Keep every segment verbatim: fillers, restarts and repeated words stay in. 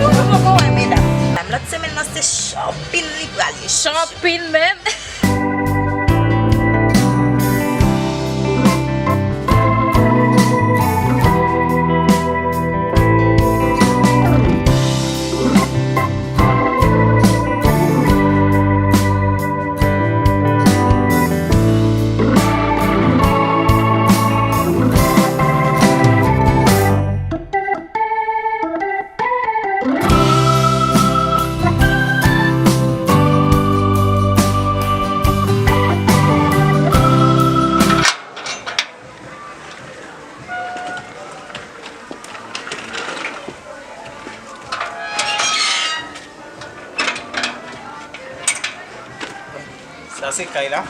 Nou poko wè medam. Medam, lòt semèn nan se shopping li pral ye. Shopping menm. Sa se kay la.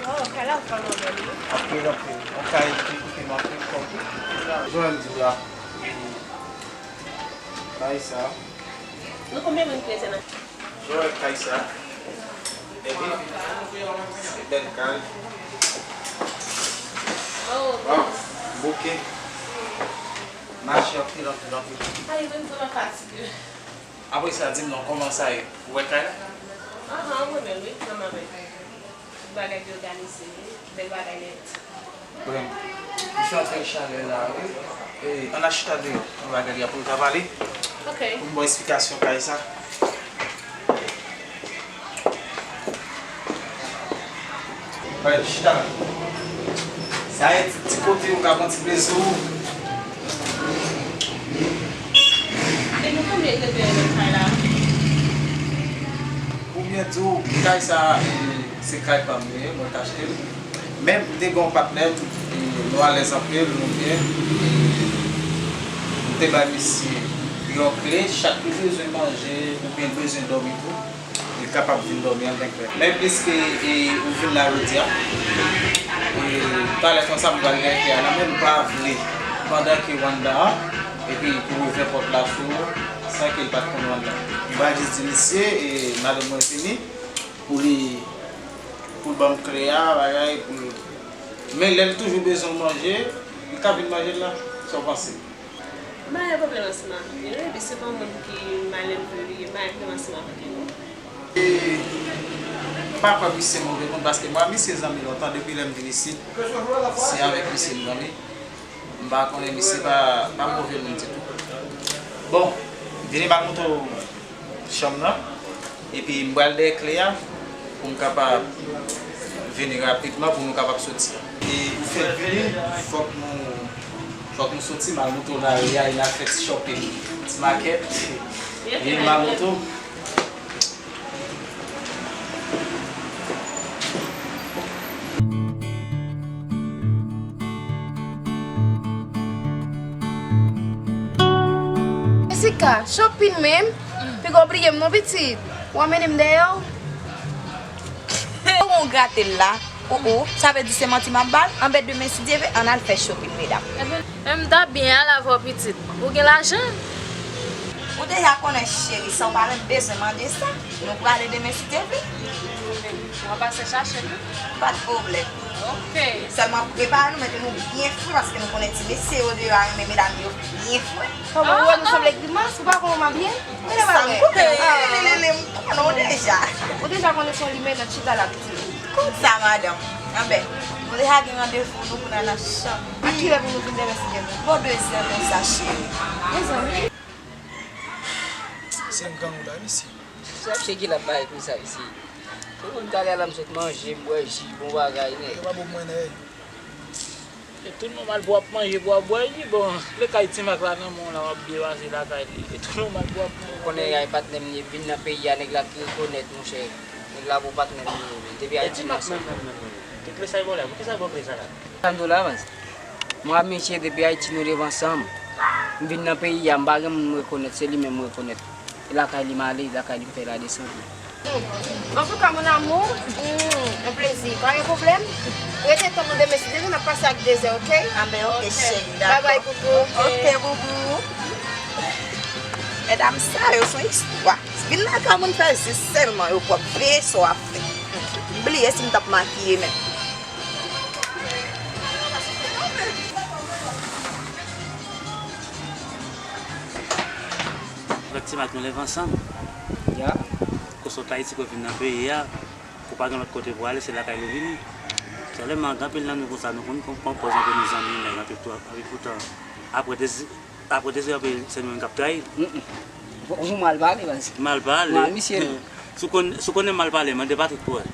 Oh, kay la vrèman bèl, wi. Anpil, anpil. Yon kay ki koute m anpil kòb, wi. Jan m di w la, kay sa. Nou konbyen moun ki rete nan Jan w wè kay sa. Epi, se bèl kay. Oh, wow, bouke. Mache anpil, anpil, anpil. Ay, mwen vrèman fatige. Apre sa, di m non, kòman sa ye? Ou wè kay la? Ahan, mwen menm, wi, vrèman bèl. Tout bagay byen òganize, bèl bagay nèt. Bon, misye antre chalè la, wi. E, ann al chita deyò. Yon bagay li ap pou l ka pale. Ok. Pou m ba w esplikasyon kay sa. Wè, chita la. Sa e ti, ti kote ou ka pran ti plezi w. E nou konbyen ki rete nan kay la? Pou byen di w, kay sa, e, se kay pa m li ye, mwen k achte l. Men m te gen yon patnè m, e, nou alèz anpil, nou byen. E, m te bay misye yon kle, chak li bezwen manje oubyen l bezwen dòmi tou, li kapab vin dòmi anndan klè. Men piske, e, ou vin la jodi a, e, talè konsa m pral gen kle a nan men m, m pa vle pandan ke w anndan an, epi pou ouvè pòt la sou ou, san ke l pa t konn w anndan. M va jis di misye, e, madanm mwen vini pou li, pou l ban m kle a, bagay, pou l. Men lè l toujou bezwen w manje, li ka vin manje l la. Sa w panse? M pa gen pwoblèm ansanm avèk li, non, epi se pa yon moun ki malelve li ye, m pa gen pwoblèm ansanm avèk li, non. E, m pa kwè misye move moun, paske mwen ak misye zanmi lontan, depi lè m vin isit, se avèk misye m zanmi. M pa konnen, misye pa, pa move moun ditou. Bon, vini m al montre w chanm nan. Epi m pral dèyè kle a pou m kapab vini rapidman pou nou kapab soti. E ou fèk vini, fòk nou, fòk nou soti, m al montre w lari a, e n al fè ti shopping, ti makèt. Vini m al montre w. Jessica, shopping menm? Piga w bliye m non pitit. W ap mennen m dèyè w? Ou gon grate l la. O o, sa vle di se manti m ap ba l? Anben demen si Dye vle, ann al fè shopping medam. Ebyen, men m t ap byen al avè w pitit. Ou gen lajan? Ou deja konnen cheri, sa w pa menm bezwen mande sa. Nou prale demen si Dye vle. W ap pase chache m? Pa t pwoblèm. Ok. Sèlman prepare nou, mete nou byen fre paske nou konnen ti mesye yo deyò a renmen medam yo byen fre. Kòman ou wè nou sanble grimas, ou pa konn w mabye? Sa m konnen, wi, Lili, m konnen w deja. Ou deja konnen se yon limenna chita la pitit. Konsa, madanm. Anben, nou deja gen randevou nou pou n al nan chanm. A kilè pou nou vin demen si Dye vle? Bò de zè konsa, cheri. Mezanmi. Se yon gang ou la, mesye. Sa misye ki la bay konsa isi. Tout moun talè la m sot manje, m bwè ji, bon bagay, nèg. Yo pa bon mwen, nèg. E tout nòmal pou w ap manje, pou w ap bwè ji, bon, le kay Ti Mak la nan men w la, w ap byen pase lakay li. E tout nòmal pou w ap manje. Ou konnen ay patnè m ye, vin nan peyi a, nèg la ki rekonèt, monchè. Nèg la bon patnè m ye, depi Ayiti nou ansanm. Tout le sa e bon la, poukisa e bon kle sa la? Sa m di w la, baz. Mwen ak misye depi Ayiti nou leve ansanm. M vin nan peyi a, m pa gen moun m rekonèt, se li menm m rekonèt. E lakay li m ale, lakay li m fè ladesann. Antouka, mon amour, mm, yon plezi. Pa gen pwoblèm. Rete tann nou demen si Dye vle, n ap pase ak de zè, ok? Anben, ok, cheri, dakò. Bye bye, coucou. Ok, boubou. Medam sa yo, se yon istwa. Vin lakay moun fè zis sèlman, yo pwòp, veye sa w ap fè. M bliye si m t ap makiye menm. Mèt Se mak nou leve ansanm. Ya. Ke w sot Ayiti, ke w vin nan peyi a, ke w pa gen lòt kote pou w ale, se lakay nou vini. Sèlman gen anpil nan nou konsa, nou konn pran pòz antre nou zanmi, nèg anpil twòp, epi poutan, apre dezi-, apre dezi anpil, se nou menm k ap trayi. Mm, mm. Ou mal pale, baz. Mal pale. Mal, misye. Si w konn-, si w konnen mal pale, mande Patrick pou wè.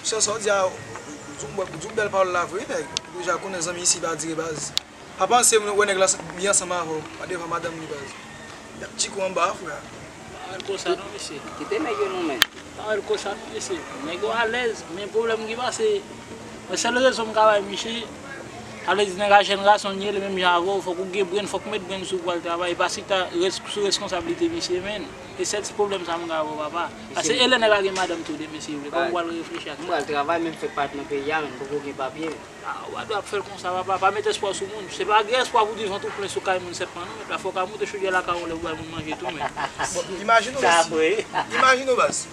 Misye, sa w di a, ou di yon bèl pawòl la vre, nèg. Ou deja konnen zanmi isi pa dire, baz. Pa panse m wè nèg la byen ansanm avè w, pa devan madanm li, baz. Y ap tcheke w anba, frè. Pa wè l konsa non, mesye. Kite nèg yo non, men. Pa wè l konsa non, mesye. Nèg yo alèz, men pwoblèm ki pase, mwen sèl rezon m ka bay misye, sa vle di nèg la jèn gason l ye, li menm jan avè w, fòk ou gen brenn, fòk ou met brenn sou ou pou al travay, e pa si ta res-, sou reskonsablite misye, men. E sèl ti pwoblèm sa m ka ba w, papa. Paske e lè nèg la gen madanm tou, de mesye, vle pa w pral reflechi ak sa. M pral travay, men m fèk parèt nan peyi a, men m poko gen papye. Ah, ou pa dwe ap fè l konsa, papa. Pa met espwa sou moun. Se pa gen espwa pou di vant ou plen sou kay moun sèlman, non. Pafwa w ka moute chodyè lakay ou lè pou bay moun manje tou, men. Bon, imajine w, sa mesye. Imajine w, baz.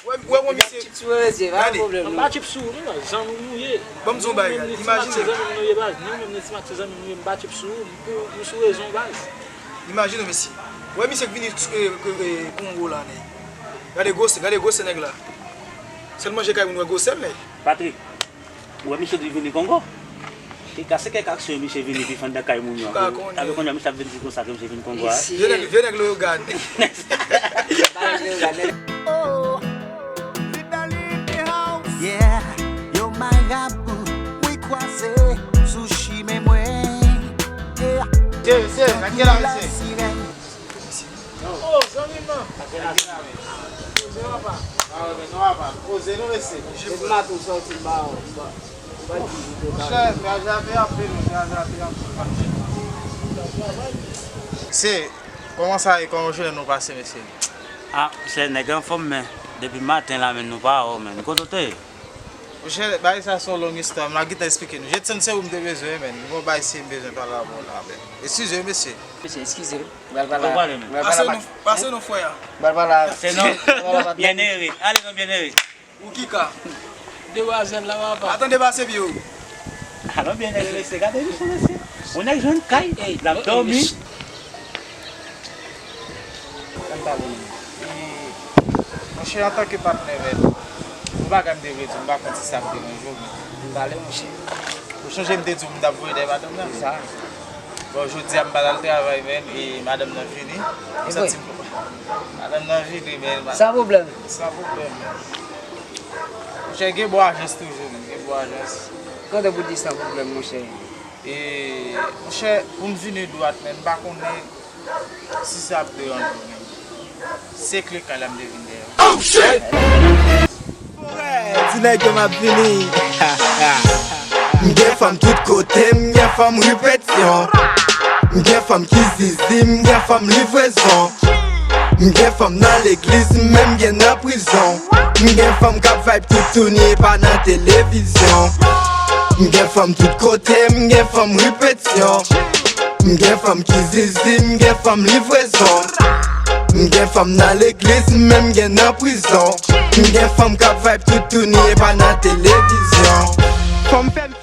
Wè, wè, bon, misye. Chips sou mesye, pa gen pwoblèm, non. M pa chips sou ou, non, baz. Zanmi m nou ye. Ban m di w yon bagay, gade. Imajine. Nou menm ni Timak se zanmi m nou ye, baz. Nou menm ni Timak se zanmi m nou ye, m pa chips sou ou. M pou, m sou rezon, baz. Imajine w, mesye. Wè, misye k vini, eh, eh, eh, Kongo la, nèg. Gade gwosè, gade gwosè nèg la. Sèl manje kay moun wè gwosè l, nèg. Patrick. Ou wè misye di vini Kongo? E ka se kèk aksyon misye vini pi fè anndan kay moun yo. Ou ka konnen. Apre kounye a misye ap vin di konsa ke misye vin Kongo a. Vye nèg, vye nèg Leyogàn. Ba nèg Leyogàn, nèg. Oh, Vidal in the house. Yeah, yo marabou, wi kwaze sou chimen mwen. Yeah. Mesye, mesye, nan ki la, mesye? Oh, zanmi m nan. Poze, papa. Ah, men non, papa. Poze nou, mesye. Se maten w sòti, m ba w, m ba, m ba di ou te ba. Monchè, gaze a te anpil, gaze a te anpil. Se, kòman sa ye? Kòman jounen nou pase, mesye? Ah, se nèg anfòm, men depi maten la, men nou pa wè w, men kote w te ye? Monchè, bagay sa se yon long istwa, m la gentan eksplike nou. Je t sann se ou m te bezwen, men m gon bagay si m bezwen pale avè w la, men. Eskize, mesye. Mesye, eskize. Mwen pral pale. Pase nou, pase nou, frè. Mwen pral pale. Se non. Mwen pral pale. Byenere. Ale non, Byenere. Ou ki ka? Demwazèl la, papa. Atande pase pye w. Alò, Byenere, mesye, gade misye, mesye. Yon nèg jwenn kay, l ap dòmi. Ann pale, men. E, monchè, antanke patnè, men, yon bagay m te vle di w, m pa konn si sa ap deranje w, men. Ann pale, monchè. Ou chonje m te di w m t ap voye dèyè madanm nan? Sa. Bon, jodi a m pa t al travay, men, e madanm nan vini. M santi m, madanm nan vini, men. San pwoblèm. San pwoblèm, men. Monchè, gen bon ajans toujou, men. Gen bon ajans. Kote pou di san pwoblèm, monchè? E, monchè, pou m vini dwat, men, m pa konnen si sa ap deranje w, men. Se kle kay la m te vin dèyè. Oh, shit! Di nèg yo m ap vini. M gen fanm tout kote, m gen fanm ri Petisyon. M gen fanm ki zizi, m gen fanm livrezon. M gen fanm nan legliz, m menm gen nan prizon. M gen fanm k ap vibe toutouni, e pa nan televizyon. M gen fanm tout kote, m gen fanm ri Petisyon. M gen fanm ki zizi, m gen fanm livrezon. M gen fanm nan legliz, m menm gen nan prizon. M gen fanm k ap vibe toutouni, e pa nan televizyon. Fanm fè m